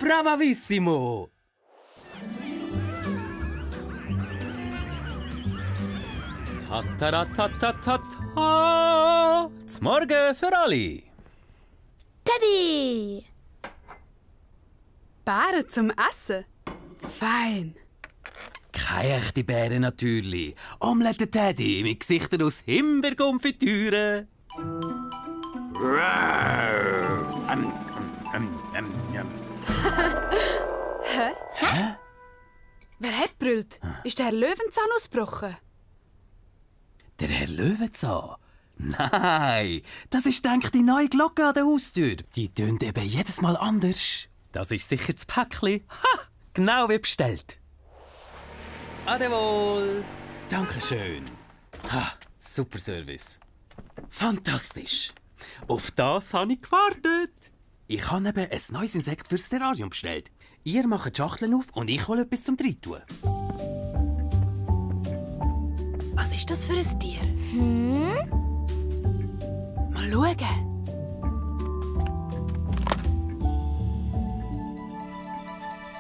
Bravissimo! Ta-ta-ra-ta-ta-ta-ta! Zum Morgen für alle! Teddy! Bären zum Essen? Fein. Keine echte Bären natürlich. Omelette Teddy mit Gesichtern aus Himbeerkonfitüre. Hä? Wer hat brüllt? Ist der Herr Löwenzahn ausgebrochen? Der Herr Löwenzahn? Nein, das ist denk die neue Glocke an der Haustür. Die tönt eben jedes Mal anders. Das ist sicher das Päckchen. Ha! Genau wie bestellt. Adewohl. Dankeschön. Ha, super Service. Fantastisch. Auf das habe ich gewartet. Ich habe eben ein neues Insekt fürs Terrarium bestellt. Ihr macht die Schachteln auf und ich hole etwas zum Reintun. Was ist das für ein Tier? Mal schauen.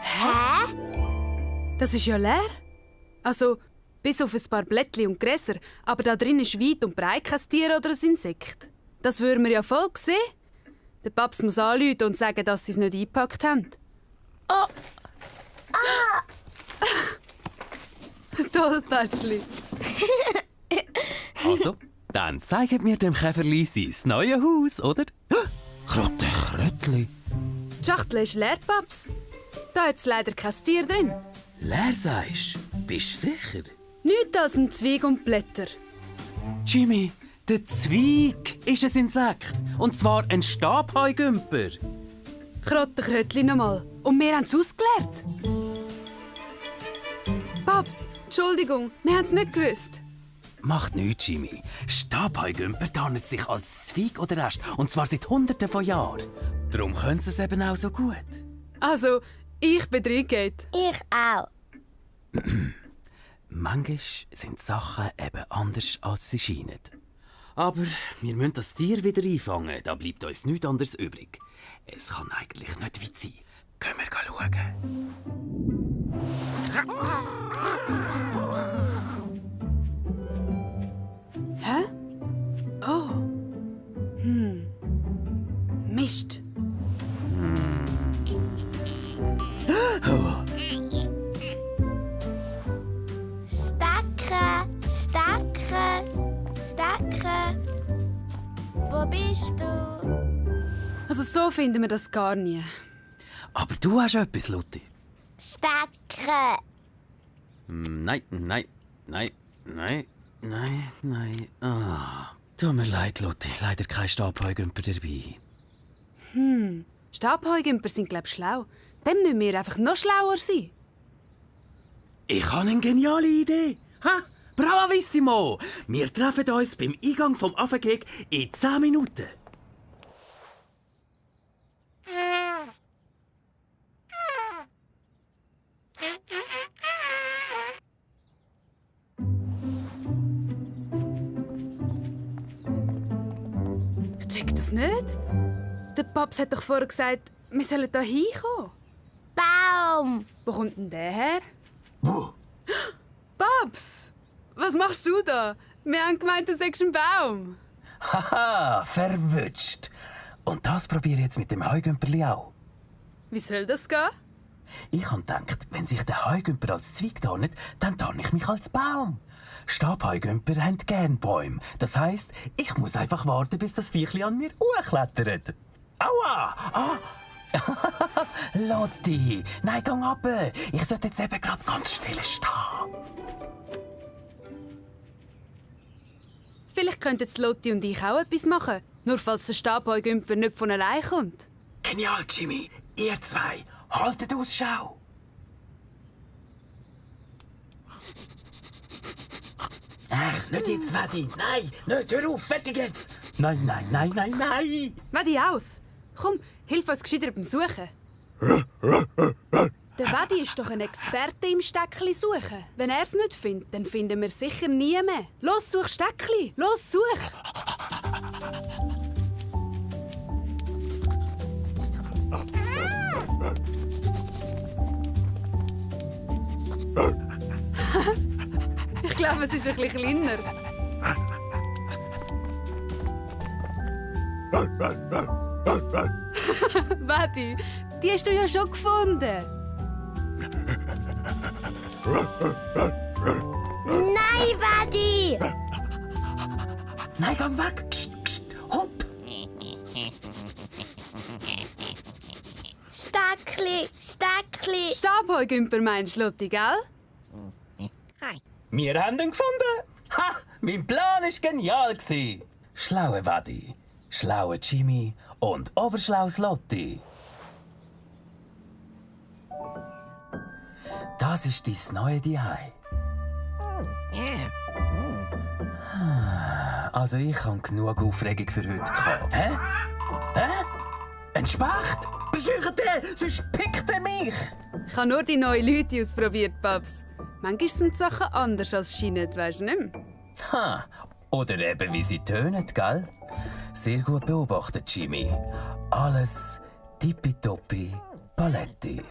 Hä? Das ist ja leer. Also, bis auf ein paar Blättchen und Gräser. Aber da drin ist weit und breit kein Tier oder ein Insekt. Das würden wir ja voll sehen. Der Paps muss anrufen und sagen, dass sie es nicht eingepackt haben. Oh. Toll, Patschli. Also, dann zeigt mir dem Käferli sein neues Haus, oder? Krotte Krötli. Die Schachtel ist leer, Paps. Da hat es leider kein Tier drin. Leer sagst? Bist du sicher? Nichts als ein Zweig und Blätter. Jimmy, der Zweig ist ein Insekt. Und zwar ein Stabheugümper. Krottenkrötli nochmal. Und wir haben es ausgeleert. Paps, Entschuldigung, wir haben es nicht gewusst. Macht nichts, Jimmy. Stabheugümper tarnen sich als Zweig oder Äste. Und zwar seit Hunderten von Jahren. Darum können sie es eben auch so gut. Also, ich bin reingegangen. Ich auch. Manchmal sind die Sachen eben anders, als sie scheinen. Aber wir müssen das Tier wieder einfangen. Da bleibt uns nichts anderes übrig. Es kann eigentlich nicht weit sein. Können wir schauen? Hä? Oh. Mist. Stecken. Wo bist du? Also so finden wir das gar nie. Aber du hast etwas, Lutti. Stecken. Nein. Ah, tut mir leid, Lutti. Leider kein Stabheugümper dabei. Stabheugümper sind, glaub ich, schlau. Dann müssen wir einfach noch schlauer sein. Ich habe eine geniale Idee. Ha? Bravissimo! Wir treffen uns beim Eingang vom Affengehege in 10 Minuten. Ich check das nicht. Der Paps hat doch vorher gesagt, wir sollen da hinkommen. Baum. Wo kommt denn der her? Wo? Paps! Was machst du da? Wir haben gemeint, du sagst einen Baum. Haha, verwünscht. Und das probiere ich jetzt mit dem Heugümperli auch. Wie soll das gehen? Ich habe gedacht, wenn sich der Heugümper als Zweig tarnet, dann tarne ich mich als Baum. Stabheugümper haben gern Bäume. Das heisst, ich muss einfach warten, bis das Viechli an mir hochklettert. Aua! Ah. Lotti, nein, geh runter. Ich sollte jetzt eben gerade ganz still stehen. Vielleicht könnten jetzt Lotti und ich auch etwas machen. Nur falls der Stabheugümper nicht von allein kommt. Genial, Jimmy. Ihr zwei, haltet Ausschau. Ach, nicht jetzt, Vedi. Nein, nicht, hör auf, fertig jetzt. Nein. Wedi aus! Komm, hilf uns gescheiter beim Suchen. Der Wedi ist doch ein Experte im Steckli suchen. Wenn er es nicht findet, dann finden wir sicher nie mehr. Los, such Steckli! Los, such! Ich glaube, es ist ein bisschen kleiner. Wadi, die hast du ja schon gefunden. Nein, Wadi! Nein, gang weg! Kst, kst, hopp! Steckli! Stabheugümper meinst du, Lotti, gell? Wir haben ihn gefunden! Ha! Mein Plan war genial. Schlaue Wadi, schlaue Jimmy und oberschlaues Lotti. Das ist dein neue Zuhause. Also ich habe genug Aufregung für heute gehabt. Hä? Hä? Ein Specht? Bescheuert den, sonst pickt er mich! Ich habe nur die neuen Leute ausprobiert, Paps. Manchmal sind die Sachen anders als scheinen, weisst du nicht mehr? Ha! Oder eben wie sie tönen, gell? Sehr gut beobachtet, Jimmy. Alles tippitoppi Paletti.